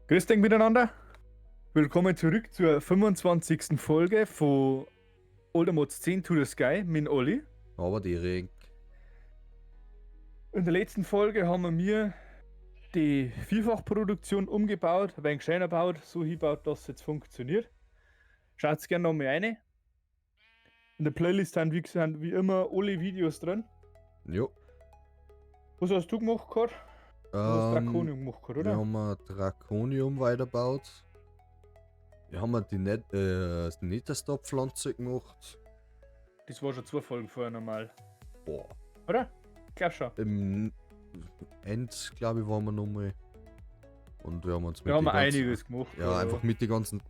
Grüß dich miteinander. Willkommen zurück zur 25. Folge von Older Mods 10 to the Sky mit Olli. Aber direkt. In der letzten Folge haben wir die Vierfachproduktion umgebaut, ein wenig schöner gebaut, so hingebaut, dass es jetzt funktioniert. Schaut gerne noch mal rein. In der Playlist sind wie, gesagt, wie immer alle Videos drin. Jo. Was hast du gemacht gerade? Du hast Draconium gemacht, Wir oder? haben ein Draconium weitergebaut. Wir haben die Netherstop-Pflanze gemacht. Das war schon zwei Folgen vorher normal. Boah. Oder? Ich glaub schon. Im End, glaube ich, waren wir nochmal. Und wir haben uns mit Wir haben die ganzen- einiges gemacht. Ja, also. einfach mit den ganzen.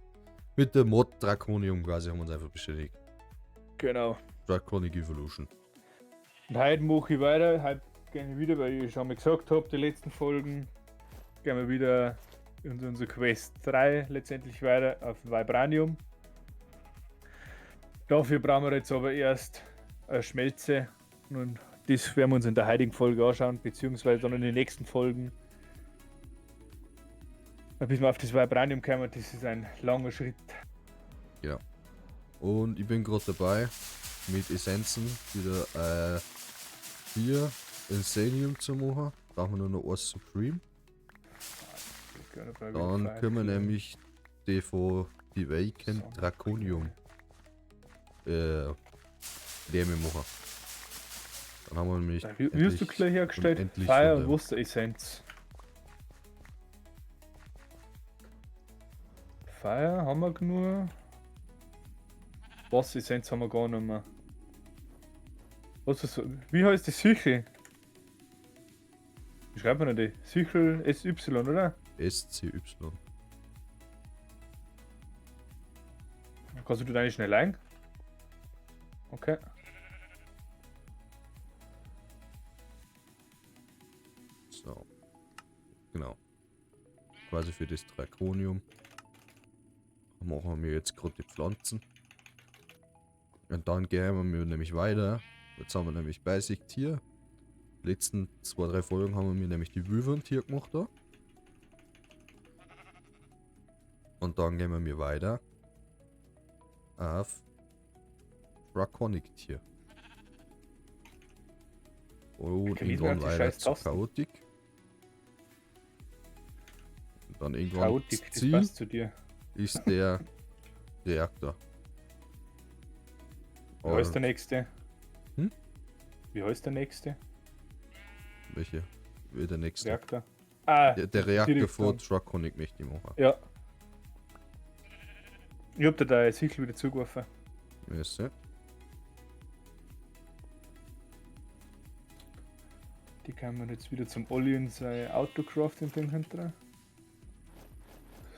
Mit der Mod Draconium quasi haben wir uns einfach beschäftigt. Genau. Draconic Evolution. Und heute mache ich weiter. Heute gehe ich wieder, weil ich schon mal gesagt habe, die letzten Folgen gehen wir wieder in unsere Quest 3 letztendlich weiter auf Vibranium. Dafür brauchen wir jetzt aber erst eine Schmelze. Und das werden wir uns in der heutigen Folge anschauen, beziehungsweise dann in den nächsten Folgen. Bis wir auf das Vibranium kommen, das ist ein langer Schritt. Und ich bin gerade dabei, mit Essenzen wieder 4 Insanium zu machen. Brauchen wir nur noch ein Supreme. Dann können wir nämlich die von die Waken Draconium Dämme machen. Dann haben wir nämlich. Wie hast du endlich- gleich hergestellt? unendlich Fire von und dem. Wasser Essenz. Fire haben wir genug. Wasser Essenz haben wir gar nicht mehr. Was ist, wie heißt die Sichel? Wie schreibt man denn die? Sichel SY, oder? SCY. Kannst du da eigentlich schnell ein? Okay. So. Genau. Quasi für das Draconium. Machen wir jetzt gerade die Pflanzen. Und dann gehen wir nämlich weiter. Jetzt haben wir nämlich Basic Tier. Die letzten 2-3 Folgen haben wir nämlich die Wyvern-Tier gemacht da. Und dann gehen wir weiter auf Draconic Tier. Und Okay, wie irgendwann die weiter scheiß zu Tasten. Chaotic. Und dann irgendwann Chaotik, das das Ziel passt zu dir. ist der Reaktor. Wie heißt der nächste? Hm? Wie heißt der nächste? Welche? Wie der nächste? Reaktor. Ah, Der Reaktor direkt von dann. Draconic möchte ich machen. Ja. Ich hab dir da jetzt Sichel wieder zugeworfen. Weißt du? Die kann man jetzt wieder zum Olli in sein Autocrafting-Ding hinter.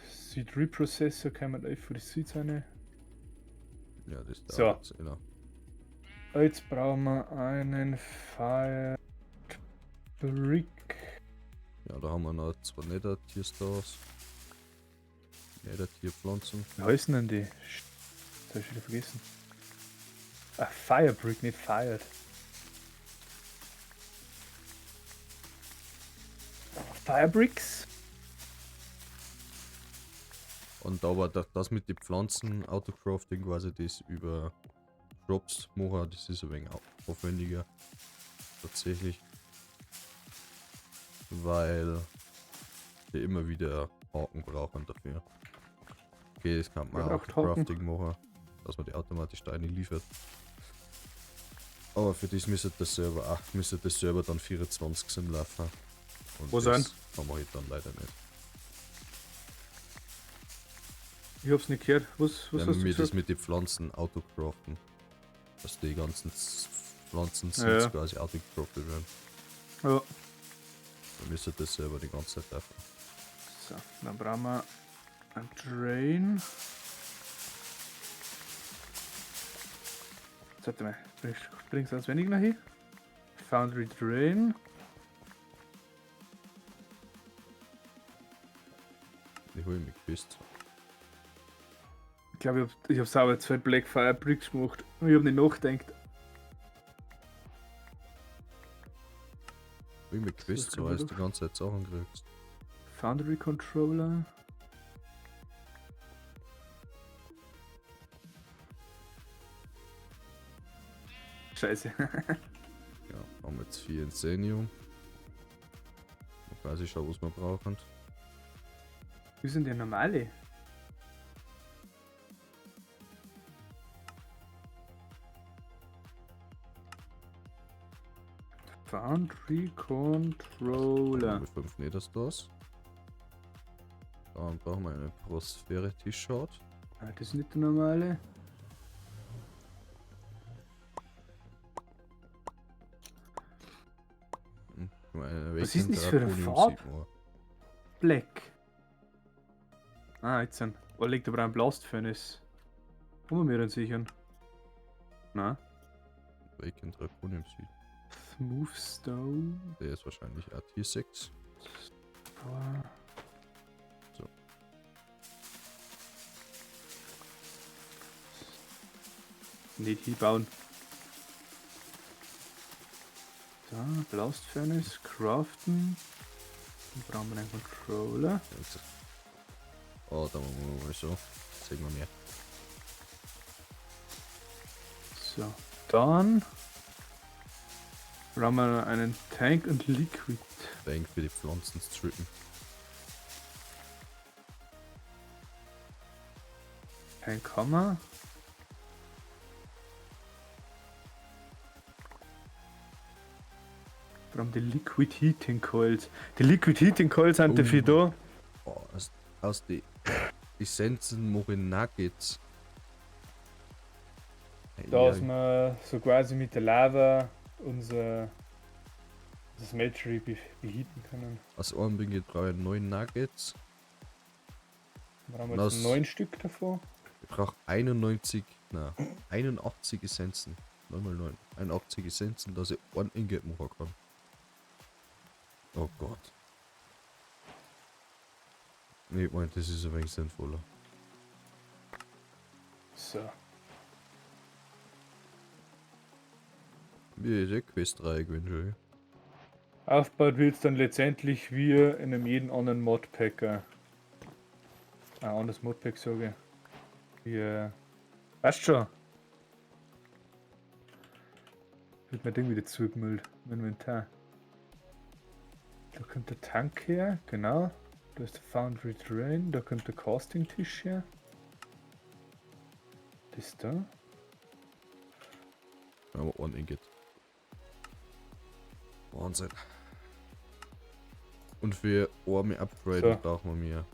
Seed Reprocessor kann man für die Seeds eine. Ja, das So. dauert jetzt, genau. Jetzt brauchen wir einen Fire Brick. Ja, da haben wir noch zwei Nether-Tier-Stars. Nether-Tier-Pflanzen. Wie heißen denn die? Das hab ich wieder vergessen. Ah, Fire Brick, nicht Fired. Fire Bricks? Und aber das mit den Pflanzen, Autocrafting quasi, das über Crops machen, das ist ein wenig aufwendiger. Tatsächlich. Weil die immer wieder Haken brauchen dafür. Okay, das kann man Wer auch braucht Haken? Autocrafting machen, dass man die automatisch da liefert. Aber für das müsste der Server, ach, müsste der Server dann 24 im laufen. Und Wo das sind? haben wir halt dann leider nicht. Ich hab's nicht gehört. Was Wenn hast du wir das gesagt? mit den Pflanzen autocraften. Dass die ganzen Pflanzen Ja, ja. quasi autocraftet werden. Ja. Dann müsste das selber die ganze Zeit laufen. So, dann brauchen wir ein Drain. Jetzt warte mal, bring's auswendig noch hin. Foundry Drain. Ich hole mich Quest. Ich glaube, ich hab sauber zwei Black Fire Bricks gemacht. Ich hab nicht nachgedacht. Hol mich Quest, Das so kommt als wieder. die ganze Zeit Sachen kriegst. Foundry Controller. Scheiße. Ja, haben wir jetzt 4 Insanium. Ich weiß ich schon, was wir brauchen. Wie sind die normale? Foundry Controller. Mit 5 nicht das. Dann brauchen wir eine Prosperity Shard. Ah, das ist nicht der normale. Was ist denn das für eine Farbe? Black. Ah, jetzt sind. Oh, liegt aber ein Blast Furnace. Haben wir den sichern? Na? Bacon Draconium Seed. Smooth Stone. Der ist wahrscheinlich AT6. Boah. So. Nicht hinbauen. Da, Blast Furnace, craften. Dann brauchen wir einen Controller. Oh, da machen wir mal so. Sehen wir mehr. So, dann brauchen wir einen Tank und Liquid. Tank für die Pflanzen strippen. Tank haben wir. Brauchen die Liquid Heating Coils. Die Liquid Heating Coils sind dafür da. Oh, aus die Essenzen mache ich Nuggets. Dass wir so quasi mit der Lava unser Smeltery beheaten können. Aus einem bin ich brauche ich 9 Nuggets. Brauchen wir jetzt 9 Stück davon? Ich brauche 91, nein, 81 Essenzen. 9 mal 9. 81 Essenzen, dass ich einen Ingot machen kann. Oh Gott. Nee, ich meine, das ist ein wenig sinnvoller. So. Wie ist Quest 3 gewesen, Aufgebaut wird es dann letztendlich wie in einem jeden anderen Modpack. Ein anderes Modpack sage ich. Wie, weißt schon. Wird mein Ding wieder zugemüllt im Inventar. Da kommt der Tank her, genau. Da ist der Foundry Drain, da kommt der Casting-Tisch her. Das da. Aber ein Ingot. Wahnsinn. Und für Arme Upgrade so. brauchen wir mehr.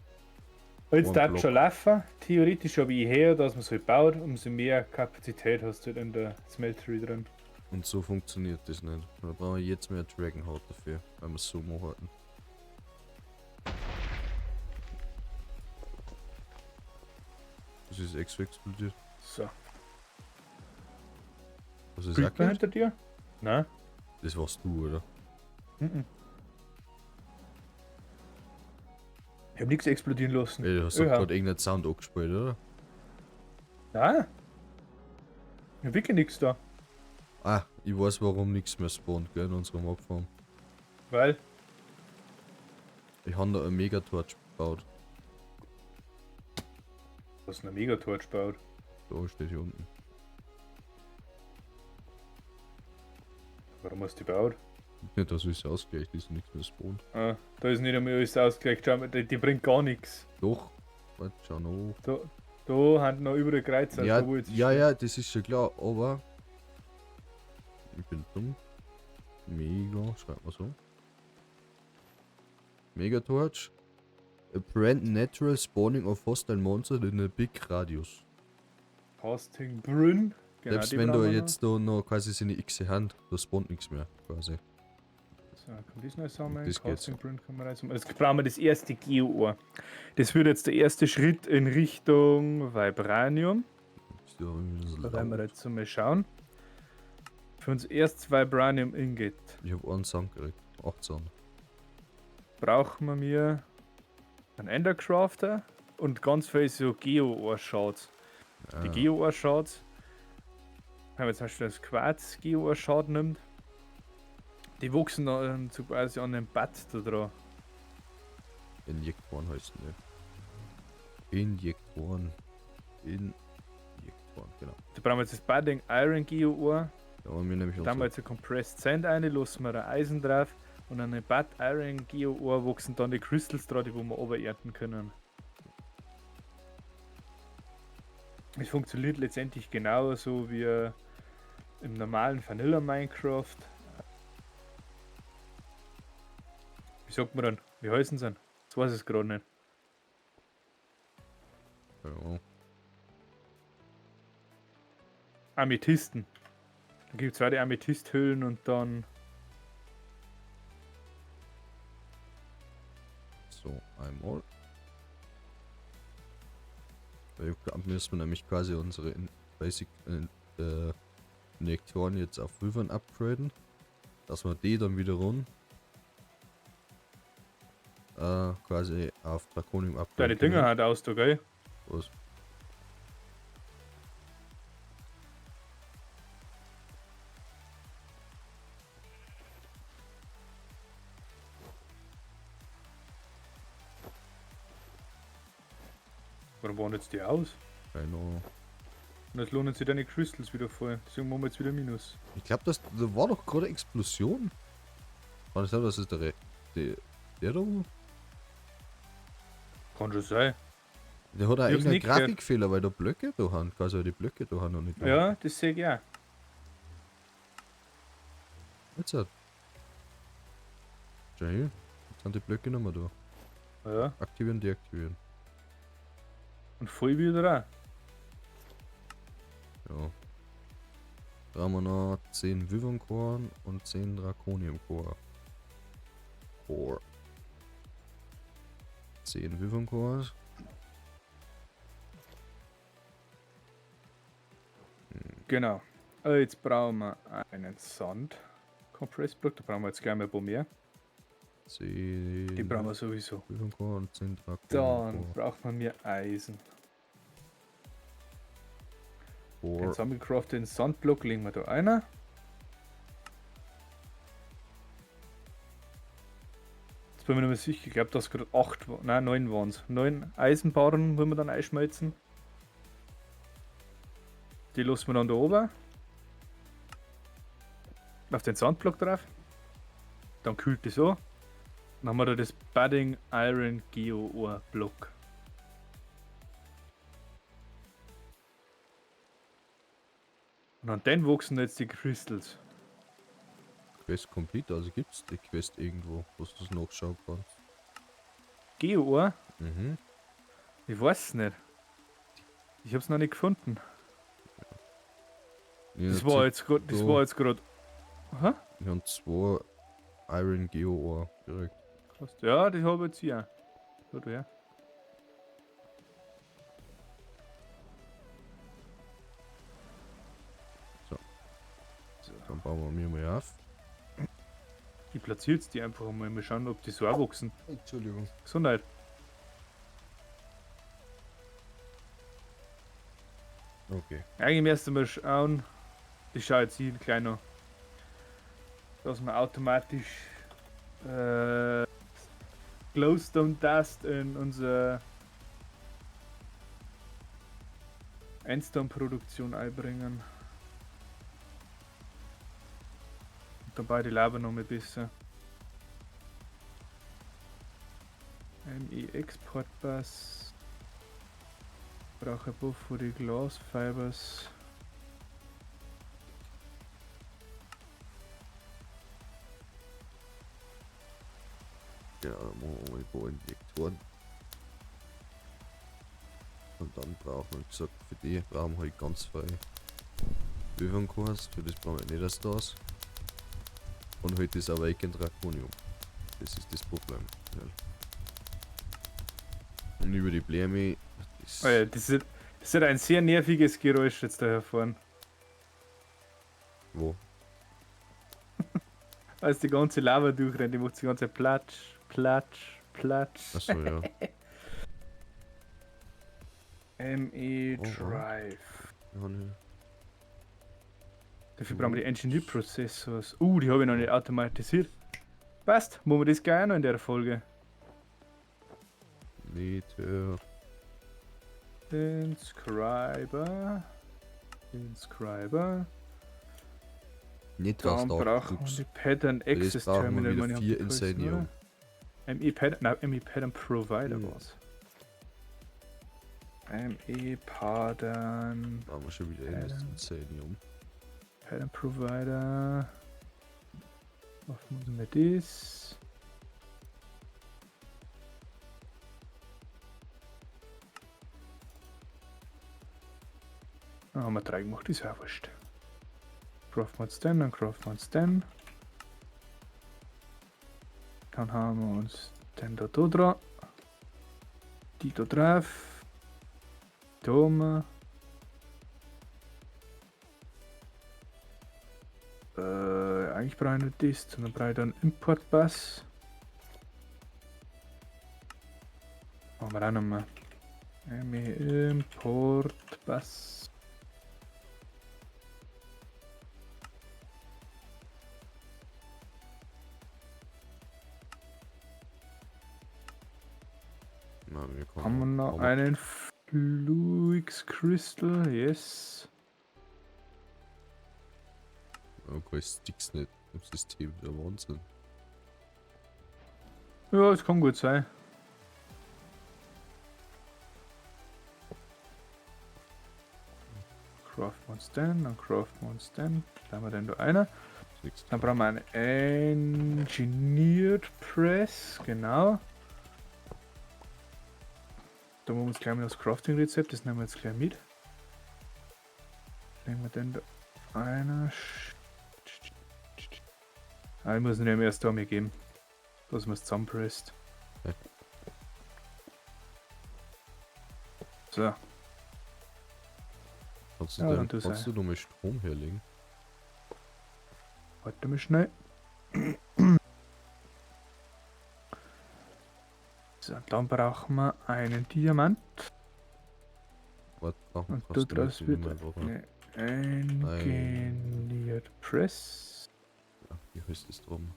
Jetzt darf schon laufen. Theoretisch habe ich her, dass man so baut, umso mehr Kapazität hast du in der Smeltery drin. Und so funktioniert das nicht. Da brauchen wir jetzt mehr Dragon Heart dafür, weil wir es so machen. Das ist extra explodiert. So. Was ist Creeper hinter dir? Nein. Das warst du, oder? Mhm. Ich hab nichts explodieren lassen. Ey, du hast doch gerade irgendeinen Sound angespielt, oder? Nein. Ich hab wirklich nichts da. Ah, ich weiß, warum nichts mehr spawnt, gell, in unserer Mobfarm. Weil? Ich hab da eine Megatorch gebaut. Du hast eine Megatorch gebaut? Da steht hier unten. Warum hast du die gebaut? Nicht, dass alles ausgleicht ist und nichts mehr spawnt. Ah, da ist nicht einmal alles ausgleicht, schau mal, die bringt gar nichts. Doch, warte, schau noch. Da haben noch überall Kreuze. Ja, da, wo jetzt ja, ja, das ist schon klar, aber ich bin dumm. Mega, schreibt man so. Megatorch. A brand natural spawning of hostile monsters in a big radius. Casting Brünn. Genau, Selbst die wenn du brauchen wir jetzt da noch quasi seine X Hand, da spawnt nichts mehr, quasi. noch. So, kommt das noch zusammen? Das geht Casting Brünn kann man rein. Jetzt brauchen wir das erste Geo-Ohr. Das wird jetzt der erste Schritt in Richtung Vibranium. Ist ja irgendwie so Da werden wir laut. jetzt mal schauen. Für uns erst Vibranium Ingot. Ich hab einen Sand gekriegt. 18. Brauchen wir mir einen Endercrafter und ganz viel so Geo-Ohr-Shards. Die Ah, Geo-Ohr-Shards, wenn man zum Beispiel das Quarz Geo-Ohr-Shard nimmt, die wachsen dann so quasi an dem Bad da dran. Injektoren heißen die. Injektoren. Injektoren, genau. Da brauchen wir jetzt das Budding Iron Geo-Ohr. Da haben wir nämlich Da haben wir jetzt ein Compressed Sand rein, lassen wir ein Eisen drauf und an den Bad Iron Geo Ohr wachsen dann die Crystals dran, die wo wir oberernten können. Es funktioniert letztendlich genauso wie im normalen Vanilla Minecraft. Wie sagt man dann? Wie heißen sie denn? Das weiß ich gerade nicht. Ja. Amethysten. Da gibt es zwei die Amethysthöhlen und dann. So, einmal. Da müssen wir nämlich quasi unsere Basic Injektoren jetzt auf Wyvern upgraden. Dass wir die dann wiederum quasi auf Draconium upgraden. Deine Dinger hat aus, da, gell? Was? Warum waren jetzt die aus? Keine Ahnung. Und jetzt lohnen sich deine Crystals wieder voll. Deswegen machen wir jetzt wieder Minus. Ich glaube, das da war doch gerade Explosion. War das, das ist der da oben? Kann schon sein. Der hat auch irgendeinen Grafikfehler, weil da Blöcke da haben. Quasi die Blöcke da haben noch nicht. Da. Ja, das sehe ich auch. Jetzt hat. Schau hier. Jetzt sind die Blöcke nicht mehr da. Ja. Aktivieren, deaktivieren. Und voll wieder da. Ja. Da haben wir noch 10 Wyvernkorn und 10 Draconium-Core. Core. 10 Wyvern-Cores. Genau. Jetzt brauchen wir einen Sand. Compressed Block, da brauchen wir jetzt gleich mal ein paar mehr. 10 Die brauchen wir sowieso. Wyvern-Core und 10 Draconium-Core. Dann braucht man mehr Eisen. Den zusammengecrafteten Sandblock legen wir da einer. Jetzt bin ich mir nicht mehr sicher, ich glaube, dass gerade 8, nein 9 waren es. 9 Eisenbarren wollen wir dann einschmelzen. Die lassen wir dann da oben. Auf den Sandblock drauf. Dann kühlt das so. Dann haben wir da das Budding Iron Geo Ore Block. Und an den wachsen jetzt die Crystals. Quest complete, also gibt es die Quest irgendwo, wo du es nachschauen kannst. Geo-Ohr? Mhm. Ich weiß es nicht. Ich hab's noch nicht gefunden. Ja. Das war jetzt gerade. Das war jetzt gerade. Aha? Wir haben 2 Iron Geo-Ohr direkt. Ja, das habe ich jetzt hier. So, du her. So. So. Dann bauen wir mir mal auf. Ich platziere jetzt die einfach mal. Mal schauen, ob die so auch wachsen. Entschuldigung. Gesundheit. Okay. Eigentlich müsste man schauen. Ich schaue jetzt hier gleich noch. Dass man automatisch Glowstone Dust in unsere Endstone-Produktion einbringen. Und dabei die Lava noch mal besser. ME Export Bus. Brauche ein paar für die Glass Fibers. Ja, dann machen wir mal ein paar Injektoren. Und dann brauchen wir, wie gesagt, für die brauchen wir halt ganz frei Wyvernkurs, für das brauchen wir nicht erst das. Und halt das Awakened Draconium. Das ist das Problem. Ja. Und über die Bläme. Das, oh ja, das ist ein sehr nerviges Geräusch jetzt da herfahren. Wo? Als die ganze Lava durchrennt, die macht die ganze Platsch, Platsch, Platsch. Achso, ja. ME Oh, Drive. Ja, ne. Dafür brauchen wir die Engineer Processors. Die habe ich noch nicht automatisiert. Passt, machen wir das gleich auch noch in der Folge. Meter. Inscriber. Inscriber. Nicht Dann das brauchen wir die Pattern Für das Access brauchen wir Terminal, wieder meine ich, 4 hab die geheißen, Insanium. oder? ME Pattern, nein, ME Pattern Provider Hm. war's. ME Pattern. Machen wir schon wieder in das Pattern. Insanium. Pattern Provider. Was muss mir das? Ah, haben wir 3 gemacht, ist ja auch wurscht. Craften wir uns den, dann craften wir uns den. Dann haben wir uns den da dran. Die da drauf. Da haben wir. Eigentlich brauche ich nicht das, sondern brauche ich dann Import-Bus. Machen wir auch nochmal. Import-Bus. Na, wir kommen, Haben wir noch haben wir- einen Fluix Crystal? Yes. Okay, Sticks nicht im System, der Wahnsinn. Ja, es kann gut sein. Craften wir uns den, dann craften wir uns den. Da haben wir denn da einer. Nix. Dann brauchen wir eine Engineered Press, genau. Da machen wir uns gleich mal das Crafting-Rezept, das nehmen wir jetzt gleich mit. Nehmen wir den da einer. Ah, ich muss ihn erst da mir geben, dass man es zusammenpresst. Ja. So, Kannst du, Ja, denn, dann tu kannst sei. du noch mal Strom herlegen? warte mal schnell. So, dann brauchen wir einen Diamant. Warte, brauchen Und brauchst da du draus nicht wird mehr brauchen. eine Engineered Press. Ja, wie heißt das drum?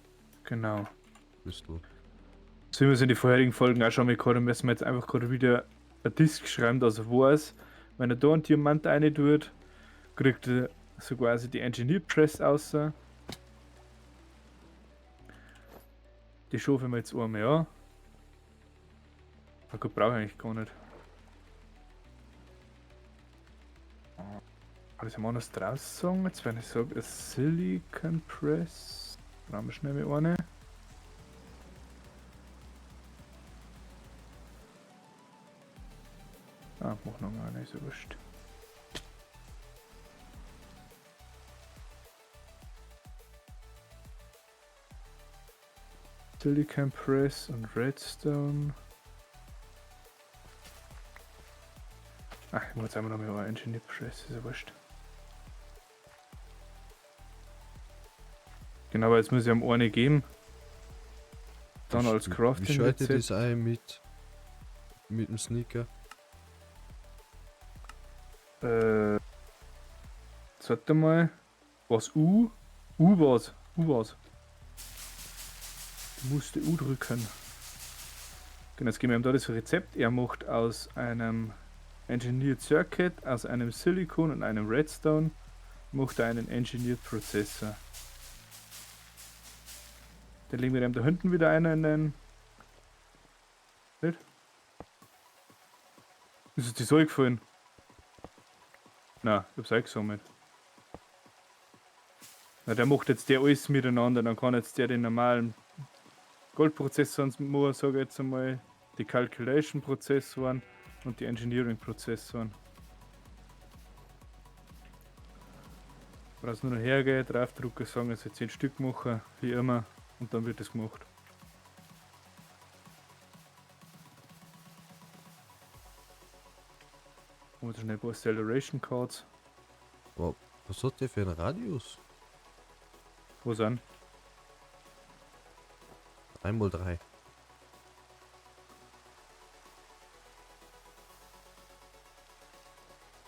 Genau. Crystal. So wie wir es in den vorherigen Folgen auch schon mal gehabt haben, müssen wir jetzt einfach gerade wieder ein Disk schreiben, dass er weiß, wenn er da einen Diamant rein tut, kriegt er so quasi die Engineered Press außer. Die schaffen wir jetzt einmal an. Ah gut, brauche ich eigentlich gar nicht. Kann ich das anders draus sagen? Jetzt wenn ich sage, Silicon Press. Brauchen wir schnell mal eine. Ah, mach noch mal eine, ist ja wurscht. Silicon Press und Redstone. Ach, ich muss jetzt einfach noch mal Engineer Press, ist ja wurscht. Genau, aber jetzt muss ich ihm eine geben. Dann als Crafting. Wie schaltet das ein mit dem Sneaker? Warte mal. Was U? U war's. U war's. Du musst die U drücken. Genau, jetzt geben wir ihm da das Rezept. Er macht aus einem Engineered Circuit, aus einem Silicon und einem Redstone, macht er einen Engineered Prozessor. Dann legen wir ihm da hinten wieder einen in den. Nicht? Ist es dir so gefallen? Nein, ich hab's eingesammelt. Na, der macht jetzt der alles miteinander, dann kann jetzt der den normalen Goldprozessor machen, sag ich jetzt einmal, die Calculation-Prozessoren und die Engineering-Prozessoren. Brauchst nur noch hergehen, draufdrucken, sagen, es soll 10 Stück machen, wie immer, und dann wird das gemacht. Haben wir da schnell ein paar Acceleration Cards. Aber was hat der für einen Radius? Wo sind? 3x3.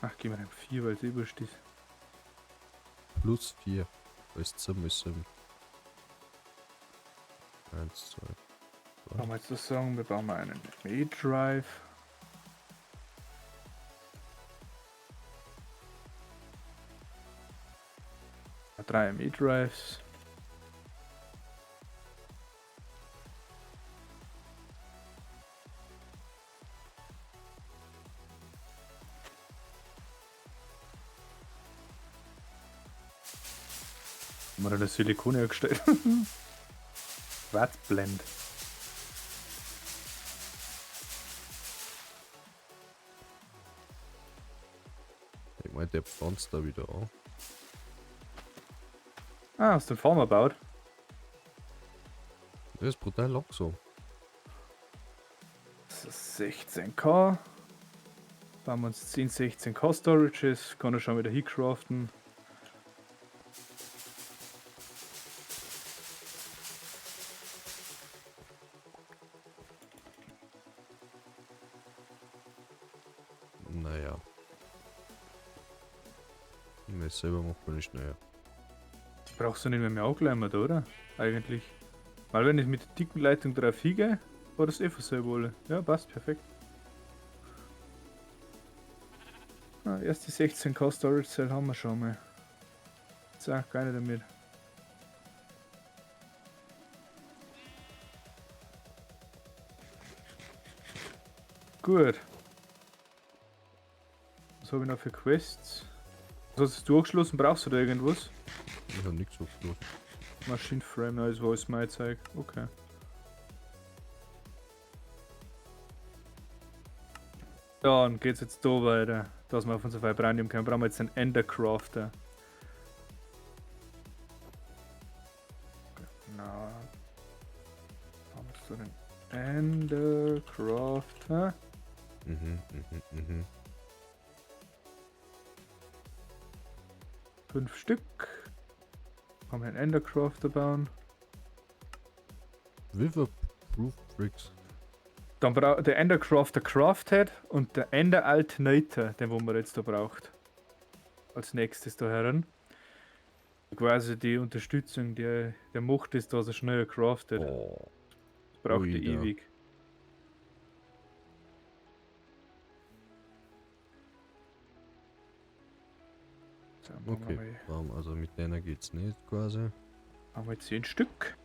Ach, gehen wir dem 4, weil es übrig ist. Plus 4. Weil es 7 ist 7. 1, 2. Wollen wir jetzt das sagen, wir brauchen einen ME-Drive. Drei ME Drives. Haben wir da das Silikon hergestellt? Schwarzblend. Ich meine, der pflanzt da wieder an. Ah, hast du den Farmer gebaut? Das ist brutal langsam. Das ist 16K. Bauen wir uns 10 16K Storages. Kann er schon wieder hincraften. Naja. Wenn ich selber mache, bin ich schneller. Brauchst du nicht mehr angeleimt, oder? Eigentlich. Weil wenn ich mit der dicken Leitung drauf hingehe, war das eh von selber alle. Ja, passt, perfekt. Ah, erste 16K Storage Cell haben wir schon mal. Zack, keine damit. Gut. Was habe ich noch für Quests? Was hast du durchgeschlossen? Brauchst du da irgendwas? Ich habe nichts aufgeschlossen. Machine Frame, nein, das war alles mein Zeug. Okay. Dann geht's jetzt da weiter, dass wir auf unser Vibranium kommen. Brauchen wir jetzt einen Endercrafter. Genau. Haben wir so den Endercrafter. Mhm. 5 Stück. Kann man einen Endercrafter bauen. Wither Proof Bricks. Dann braucht der Endercrafter Crafthead und der Ender Alternator, den wo man jetzt da braucht. Als nächstes da herin. Quasi die Unterstützung, der macht es, dass er schneller craftet. Oh. Das braucht er Ui, da. ewig. So, machen wir Okay, warum? Also mit deiner geht's nicht quasi. Haben wir 10 Stück.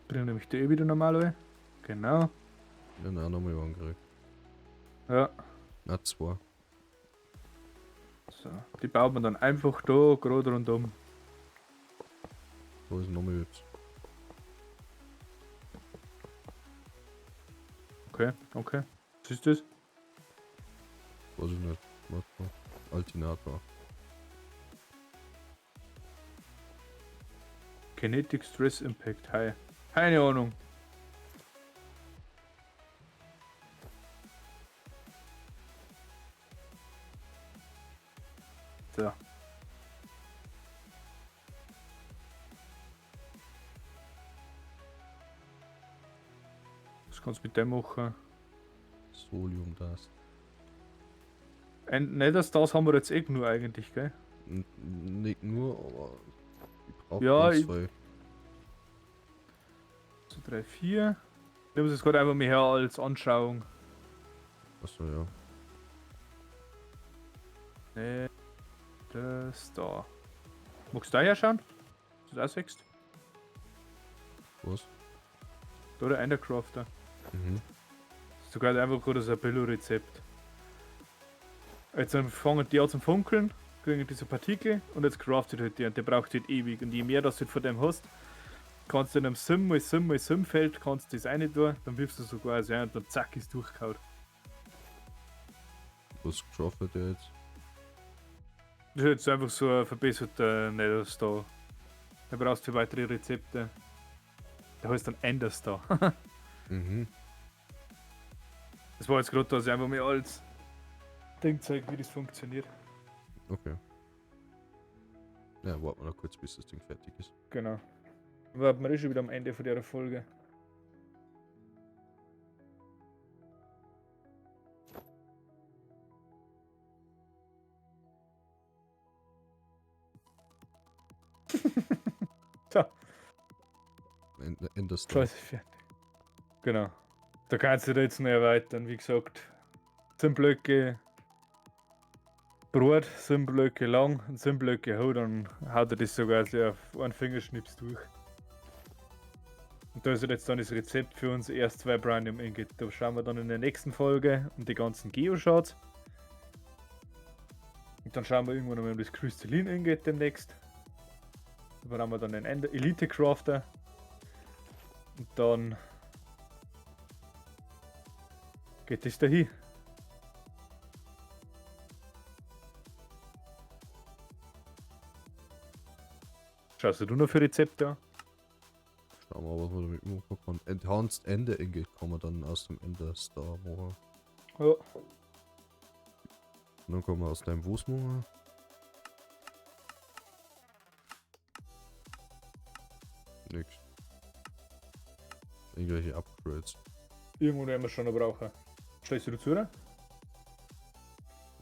Bringen nämlich die eh wieder normal rein. Genau. Dann auch nochmal angekriegt. Ja. Na, 2. So. Die baut man dann einfach da gerade rundum. Wo ist nochmal jetzt? Okay, okay. Was ist das? Weiß ich nicht. Warte mal. Altinator. Kinetic Stress Impact, hi. Keine Ahnung. So. Was kannst du mit dem machen? Solium das. Nicht, dass das haben wir jetzt eh nur eigentlich, gell? Nicht nur, aber ich brauche Ja, ganz ich- viel. 2, 3, 4. Ich nehme es jetzt gerade einfach mal her als Anschauung. Achso, ja. Ne, das da. Magst du da herschauen? Dass du das auch siehst? Was? Da der Endercrafter. Mhm. Das ist sogar einfach gerade so ein Billo-Rezept. Jetzt fangen die an zum Funkeln, kriegen diese Partikel und jetzt craftet halt die und der braucht halt ewig. Und je mehr das du halt von dem hast, kannst du in einem Sim mal Sim mal Sim-Feld, kannst du das eine tun, dann wirfst du so quasi ein und dann zack ist durchgehauen. Was craftet der jetzt? Das ist jetzt einfach so ein verbesserter Nether Star. Da brauchst du für weitere Rezepte. Der heißt dann Ender Star. Mhm. Das war jetzt gerade, dass ich einfach mal als Ding zeige, wie das funktioniert. Okay. Ja, warten wir noch kurz, bis das Ding fertig ist. Genau. Warten wir eh schon wieder am Ende von der Folge. So, Ender Star. Scheiße, fertig. Genau. Da kannst du da jetzt noch erweitern, wie gesagt. 10 Blöcke. Brot, 7 Blöcke lang und 7 Blöcke hoch, dann haut er das sogar so auf einen Fingerschnips durch. Und da ist halt jetzt dann das Rezept für uns erst 2 Vibranium Ingot. Da schauen wir dann in der nächsten Folge und die ganzen Geoshards. Und dann schauen wir irgendwann nochmal um das Crystalline Ingot demnächst. Da brauchen wir dann den Elite Crafter. Und dann geht es dahin. Schaust du noch für Rezepte an? Schauen wir mal, was man damit machen kann. Enhanced Ender Ingot kann man dann aus dem Ender Star machen. Ja. Und dann kann man aus dem was machen. Nix. Irgendwelche Upgrades. Irgendwo werden wir schon noch brauchen. Stellst du dazu, oder?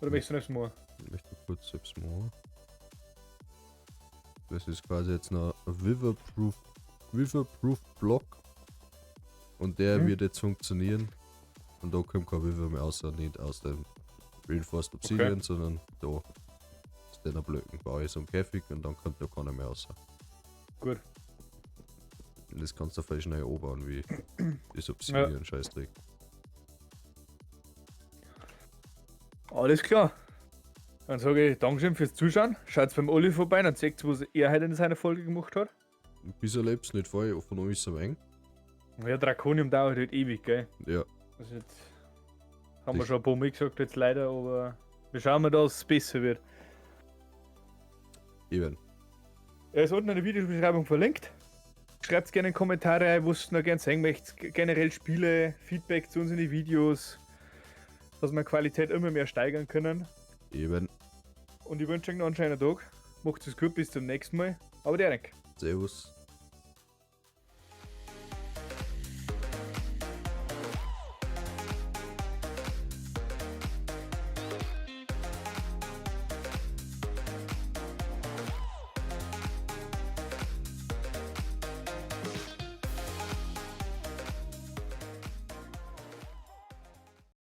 Oder möchtest du selbst machen? Ich möchte kurz selbst machen. Das ist quasi jetzt noch ein Witherproof Block. Und der wird jetzt funktionieren. Und da kommt kein Wither mehr außer nicht aus dem Reinforced Obsidian, sondern da aus den Blöcken baue ich so einen Käfig und dann kommt da keiner mehr raus. Gut. Und das kannst du vielleicht schnell anbauen, wie das Obsidian Scheißdreck. Alles klar. Dann sage ich Dankeschön fürs Zuschauen. Schaut beim Olli vorbei, dann zeigt, was er heute in seiner Folge gemacht hat. Bis er lebt, nicht vorher von uns so eng. Ja, Draconium dauert halt ewig, gell? Ja. Also jetzt haben wir schon ein paar Mal gesagt, jetzt leider, aber wir schauen mal, dass es besser wird. Eben. Er ist unten in der Videobeschreibung verlinkt. Schreibt gerne in die Kommentare rein, was ihr noch gerne sehen möchtet. Generell Spiele, Feedback zu uns in die Videos, dass wir Qualität immer mehr steigern können. Eben. Und ich wünsche euch noch einen schönen Tag. Macht es gut, bis zum nächsten Mal. Aber der Dank. Servus.